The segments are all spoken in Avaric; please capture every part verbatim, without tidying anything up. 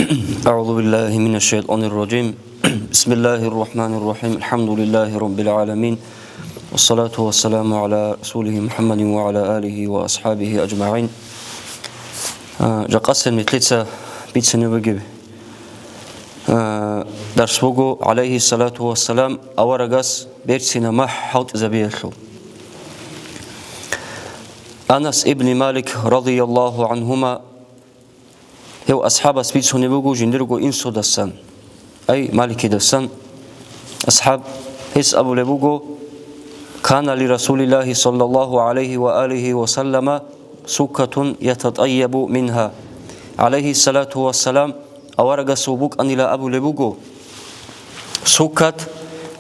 أعوذ بالله من الشيطان الرجيم. بسم الله الرحمن الرحيم. الحمد لله رب العالمين. والصلاة والسلام على رسوله محمد وعلى آله وأصحابه أجمعين. А, жакъасеб нилъеца бицине бугеб, а, дарс буго, гӀалайгьи салату вассалам, аварагас берцина махӀ хӀалтӀизабиялъул. Анас ибни Малик радияллагьу гӀанхума, гьев асхӀабас бицунеб буго жиндирго инсудасан, ай, Маликидасан асхӀаб, гьес абулеб буго: «Кана ли Расулиллагьи саллаллагьу гӀалайгьи ва алигьи ва саллама суккатун ятатӀайябу мингьа». ГӀалайгьи салату вассалам, аварагасул букӀанила абулеб буго суккат,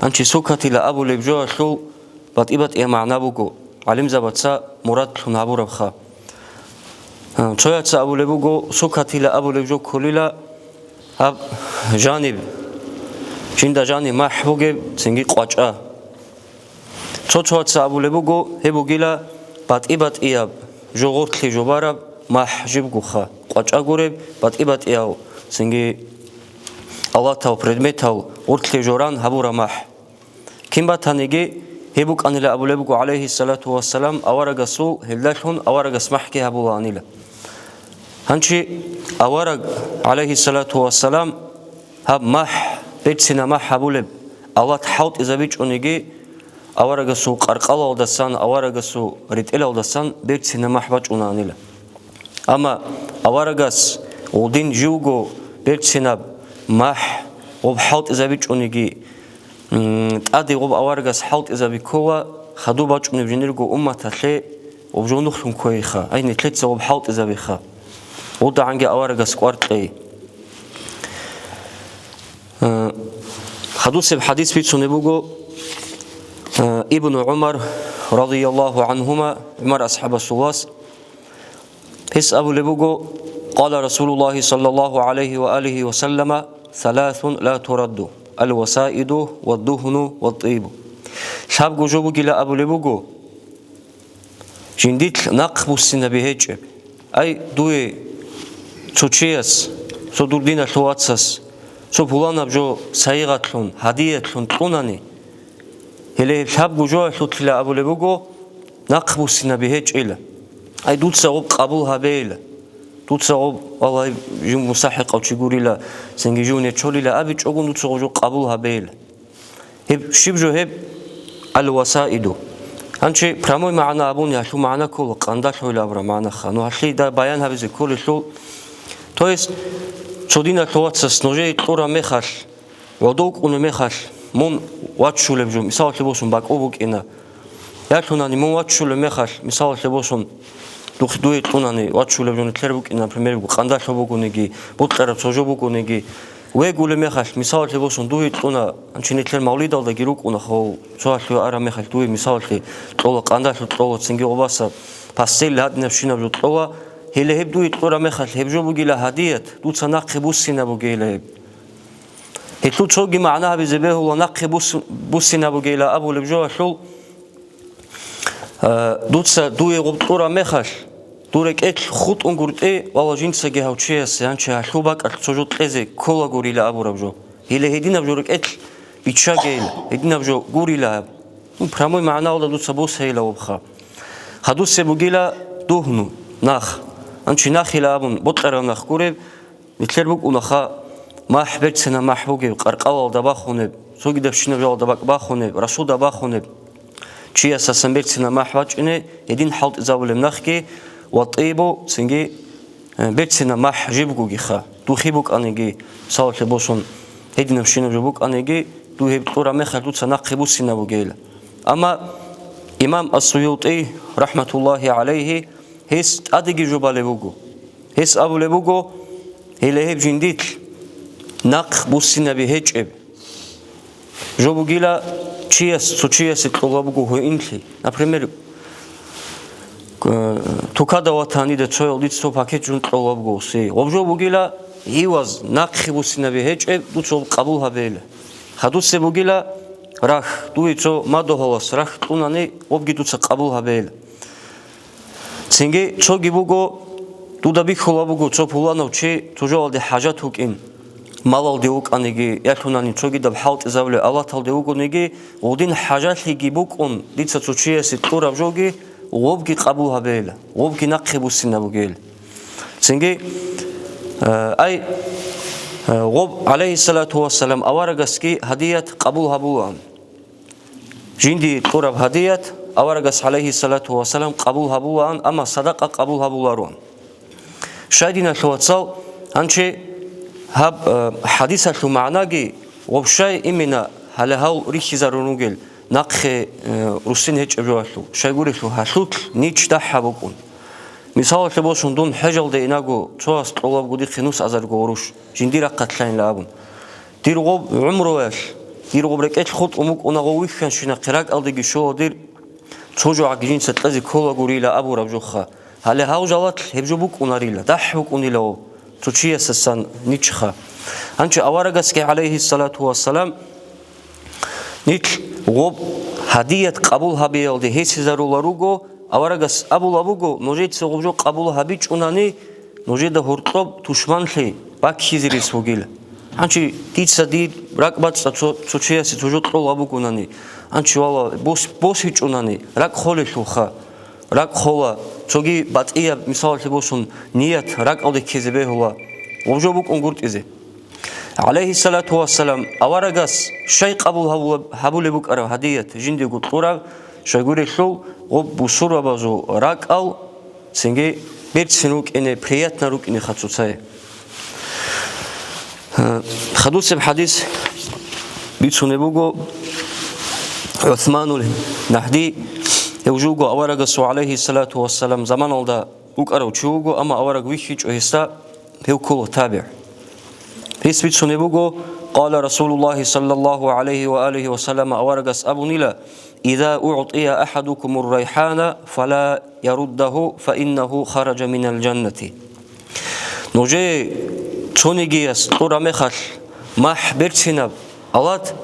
гьанчи суккатила абулеб жоялъул батӀи-батӀияб магӀна буго, гӀалимзабаца мурадлъун гьабурабха. Цояца абулеб буго, суккатила абулеб жо кколила гьаб жаниб, жинда жаниб махӀ бугеб, цинги къвачӀа. Цо-цояца абулеб буго, гьеб бугила батӀи-батӀияб, жо гъорлъе жо бараб махӀ жибгоха, къвачӀа гуреб, батӀи-батӀияв, цинги алатал, предметал гъорлъе жо ран гьабураб махӀ. Кин батаниги, гьеб букӀанила абулеб буго, гӀалайгьиссалату вассалам, аварагасул, гьелдалъун аварагас махӀги гьабулаанила. Гьанчи авараг, гӀалайгьиссалату вассалам, гьаб махӀ, берцина махӀ гьабулеб, алат хӀалтӀизабичӀониги, аварагасул къаркъалалдасан, аварагасул ретӀелалдасан берцина махӀ бачӀунаанила. Амма аварагас гъудин живго берцинаб махӀ гъоб хӀалтӀизабичӀониги, м, тӀаде гъоб аварагас хӀалтӀизаби ккола, хадуб бачӀунеб жинирго умматалъе гъоб жо нухлъун ккойиха, ай, нилъеца гъоб хӀалтӀизабиха, гъудагӀанги аварагас кӀвар кьей. Э, хадусеб хадис бицунеб буго, э, Ибну ГӀумар, радияллагьу гӀанхума, ГӀумар асхӀабасул вас, гьес абулеб буго, къала Расулуллагьи саллаллагьу гӀалайгьи ва алигьи ва саллама: «Саласун ла турадду: аль-васаиду, вад-дугьну, ват-тӀибу». Лъабго жо бугила абулеб буго, жиндилъ нахъ буссинаби гьечӀеб. Ай, дуе цо чияс, цо дур диналъул вацас, цо пуланаб жо сайигъатлъун, гьадиялъун кьунани, гьеле гьеб лъабго жоялъулъила абулеб буго, нахъ буссинаби гьечӀила. Ай, дуца гъоб къабул гьабейила. Дуца гъоб, валлагь, жив мусахӀикъав чи гурила, цинги жив нечолила абичӀогун, дуца гъоб жо къабул гьабейила. Гьеб щиб жо гьеб? Аль-васаиду. Гьанчи прямой магӀна абуни, гьалъул магӀна ккола къандалъуйила абураб магӀнаха. Ну, гьалъие баян гьабизе кколелъул. То есть, цо диналъул вацас нужее кьураб мехалъ, гӀодов кӀунеб мехалъ, мун ваччулеб жо, мисалалъе босун, бакӀу букӀина. Ялъунани мун ваччулеб мехалъ, мисалалъе босун, дух-, дуе кьунани ваччулеб жо нилъер букӀина, например, къандалъуб бугониги, бокьараб цо жо бугониги, вегулеб мехалъ, мисалалъе босун, дуе кьуна, гьанчи нилъер мавлидалдаги рукӀуна, хо, цо гьалъуе араб мехалъ дуе, мисалалъе, кьола, къандалъу кьола, цинги гъобаса, пастел, гьадинабщинаб жо кьола, гьеле гьеб дуе кьураб мехалъ, гьеб жо бугила гьадият, дуца нахъе буссинаб бугейила гьеб. Гьелъул цоги магӀна гьабизе бегьула нахъе бус-, буссинаб бугейила абулеб жоялъул, а, дуца дуе гъоб кьураб мехалъ, дур рекӀелъ хутӀун гуртӀе, валлагь, жинцаги гьав чиясе гьанчи гьалъул бакӀалъ цо жо кьезе кколагурила абураб жо. Гьеле гьединаб жо рекӀелъ биччагейила, гьединаб жо гурила гьаб. Ну, прямой магӀналда дуца босейила вобха. Хадусеб бугила дугьну, нах. Гьанчи нахила абун, бокьараб нах гуреб, нилъер букӀунаха, махӀ, берцина махӀ бугеб, къаркъалалда бахунеб, цогидабщинаб жалда бакӀ бахунеб, расуда бахунеб. Чиясасан берцина махӀ бачӀине, гьедин хӀалтӀизабулеб нахги, ва тӀибу, цинги, э, берцина махӀ жибгогиха, духи букӀаниги, мисалалъе босун, гьединабщинаб жо букӀаниги, дуе гьеб кьураб мехалъ дуца нахъе буссинаб бугейила. Амма имам Ас-СуютӀи, рахӀматуллагьи гӀалайгьи, гьес тӀадеги жо балеб буго. Гьес абулеб буго, гьеле гьеб жиндилъ нахъ буссинаби гьечӀеб жо бугила, чияс, цо чиясе кьола буго гьуинлъи. Например, э, тукада ватанида цоял дица цо пакет жун кьола буго усе. Гъоб жо бугила, гьиваз нахъе буссинаби гьечӀеб, дуца гъоб къабул гьабейила. Хадусеб бугила рахь, дуе цо мадугьалас рахь кьунани, гъобги дуца къабул гьабейила. Цинги цоги буго, Дуда бихьула буго цо пуланав чи цо жоялде хӀажат вукӀин, малалде вукӀаниги, ялъунани цогидаб хӀалтӀизабулеб алаталде вугониги, гъудин хӀажалъиги букӀун, дица цо чиясе кьураб жоги, гъобги къабул гьабейила, гъобги нахъе буссинаб бугейила. Цинги, э, ай, э, гъоб, гӀалайгьиссалату вассалам, аварагасги гьадият къабул гьабулаан. Жинди кьураб гьадият аварагас, гӀалайгьиссалату вассалам, къабул гьабулаан, амма садакъа къабул гьабулароан. Щай, диналъул вацал, гьанчи гьаб, э, хӀадисалъул магӀнаги, вообще именно гьале гьав рихьизарун ругел, нахъе, э, руссин гьечӀеб жоялъул, щайгурелъул гьалъулъ нич дагьаб букӀун. Мисалалъе босун, дун хӀежалде инаго цояс кьолабго дихъе нус азарго гъурущ, жиндир рахъалъ лъайила абун. Дир гъоб гӀумруялъ, дир гъоб рекӀелъ хутӀун букӀуна гъов вихьанщинахъе ракӀалдеги щола дир, цо жогӀаги жинца кьезе кколагурила абураб жоха. Гьале гьав жалалъ гьеб жо букӀунарила, дагь букӀунила гъов, цо чиясасан ничха. Гьанчи аварагасги, гӀалайгьиссалату вассалам, нилъ гъоб гьадият къабул гьабиялде гьесизарула руго, аварагас абула буго, нужеца гъоб жо къабул гьабичӀунани, нужеда гьоркьоб тушманлъи баккизе рес бугила. Гьанчи дица дир ракӀбацӀцӀа цо, цо чиясе цо жо кьола бугунани, гьанчи вала бос-, босичӀунани, ракӀ холелъулха, ракӀ хола, цоги батӀияб, мисалалъе босун, ният ракӀалде ккезе бегьула, гъоб жо букӀунгутӀизе. ГӀалайгьиссалату вассалам, аварагас щай къабул гьабула-, гьабулеб букӀараб гьадият жиндиего кьураб, щайгурелъул гъоб бусурбабазул ракӀал цинги берцин рукӀине, приятно рукӀинеха цоцае. Хадусеб хадис бицунеб буго ГӀусманул Нагьди, гьев жуго аварагасул, гӀалайгьиссалату вассалам, заманалда вукӀарав чи вуго, амма авараг вихьичӀо гьесда, гьев ккола табигӀ. Гьес бицунеб буго, къала Расулуллагьи саллаллагьу гӀалайгьи ва алигьи ва саллама, аварагас абунила: «Иза угӀтӀия ахӀадукумур райхӀана, фала яруддагьу, фа иннагьу хараджа минал жаннати». Нужее цонигияс кьураб мехалъ махӀ берцинаб алат,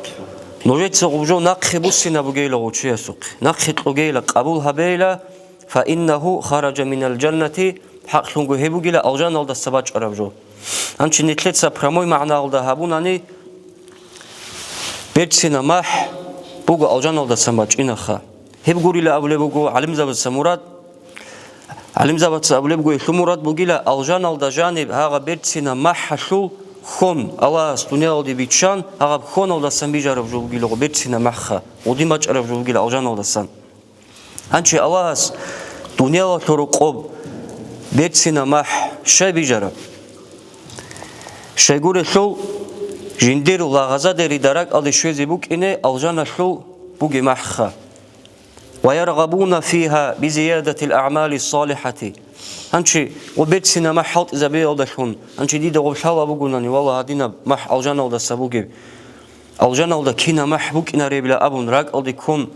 нужеца гъоб жо нахъе буссинаб бугейила гъов чиясухъе, нахъе кьогейила, къабул гьабейила, «Фа иннагьу хараджа минал жаннати», хӀакълъунго гьеб бугила алжаналдаса бачӀараб жо. Гьанчи нилъеца прямой магӀнаялда гьабунани, берцина махӀ буго алжаналдасан бачӀинаха. Гьеб гурила абулеб буго гӀалимзабаца мурад. ГӀалимзабаца абулеб буго, гьелъул мурад бугила алжаналда жаниб гьагъаб берцина махӀалъул хьон, Аллагьас дуниялалде биччан, гьагъаб хьоналдасан бижараб жо бугила гъо берцина махӀха, гъудин бачӀараб жо бугила алжаналдасан. Гьанчи Аллагьас дуниялалъул рокъоб берцина махӀ щай бижараб? Щайгурелъул, жиндир лагъазаде рида ракӀалде щвезе букӀине алжаналъул бугеб махӀха. «Ва яргъабуна фигьа би зиядатил агӀмали салихӀати». Гьанчи гъо берцина махӀ хӀалтӀизабиялдалъун, гьанчи дида гъоб лъала бугунани, вала, гьадинаб махӀ алжаналдаса бугеб. Алжаналда кинаб махӀ букӀинаребила абун ракӀалде ккун,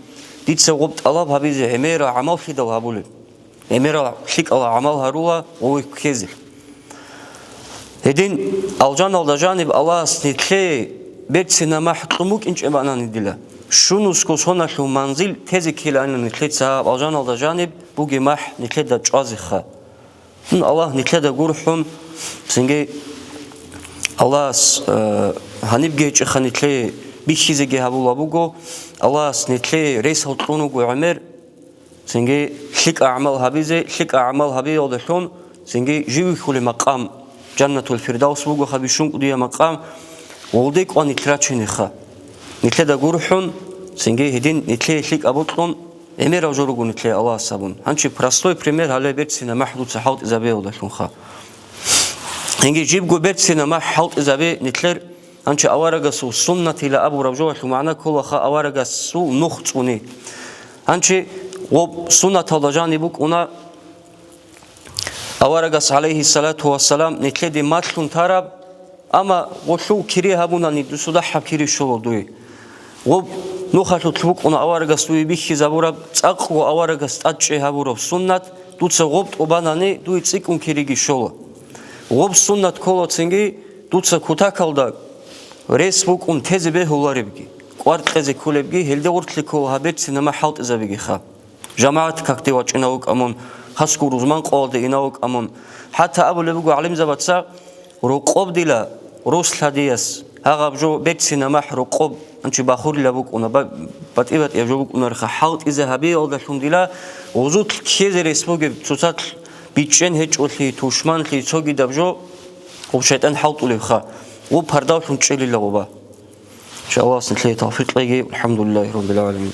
дица гъоб тӀалаб гьабизе гӀемерал гӀамал лъидал гьабулеб? ГӀемерал лъикӀал гӀамал гьарула гъове ккезе. Гьедин алжаналда жаниб Аллагьас нилъее берцина махӀ кьун букӀинчӀебани дила, щунусго соналъул манзил тезе ккелаанила нилъеца гьаб алжаналда жаниб бугеб махӀ нилъеда чӀвазеха. Мун Аллагь нилъеда гурхӀун, цинги Аллагьас, э, гьанибги гьечӀеха нилъее бихьизеги гьабула буго, Аллагьас нилъее ресал кьун вуго гӀемер, цинги лъикӀа гӀамал гьабизе, лъикӀа гӀамал гьабиялдалъун, цинги жив вихьулеб макъам, Жаннатул Фирдавс бугоха бищун кӀудияб макъам, гъолде кӀван нилъ рачинеха. Нилъеда гурхӀун, цинги гьедин нилъее лъикӀаб бокьун, гӀемерал жо руго нилъее Аллагьас гьабун. Гьанчи простой пример гьале берцина махӀ дуца хӀалтӀизабиялдалъунха. Гьанги жибго берцина махӀ хӀалтӀизабе нилъер, гьанчи аварагасул суннатила абураб жоялъул магӀна кколаха аварагасул нух цӀуни. Гьанчи гъоб суннаталда жаниб букӀуна аварагас, гӀалайгьиссалату вассалам, нилъеде малъун тараб, амма гъолъул кири гьабунани, дусуда гьаб кири щола дуе. Гъоб нухалъулъ букӀуна аварагас дуе бихьизабураб, цӀакъго аварагас тӀадчӀей гьабураб суннат, дуца гъоб тӀубанани, дуе цӀикӀкӀун кириги щола. Гъоб суннат кколацинги, дуца кутакалда рес букӀун тезе бегьуларебги, кӀвар кьезе кколебги, гьелде гъорлъе ккола гьаб берцина махӀ хӀалтӀизабигиха. ЖамагӀат какде вачӀинав вукӀа мун, Гьасго рузман къоялда инав вукӀа мун. ХӀатта абулеб буго гӀалимзабаца, рокъоб дила рос лъадияс, гьагъаб жо берцинаб махӀ рокъоб, анчи бахурилаб букӀуна, ба-, батӀи-батӀияб жо букӀунарха, хӀалтӀизе гьабиялдалъун дила гъузулъ ккезе рес бугеб, цоцалъ бичӀчӀен гьечӀолъи, тушманлъи, цогидаб жо, гъуб шайтӀан хӀалтӀулебха, гъуб пардавлъун чӀелила гъуба. Ша Аллагьас нилъее тавфикъ кьеги. АлхӀамдулиллагьи раббил гӀаламин.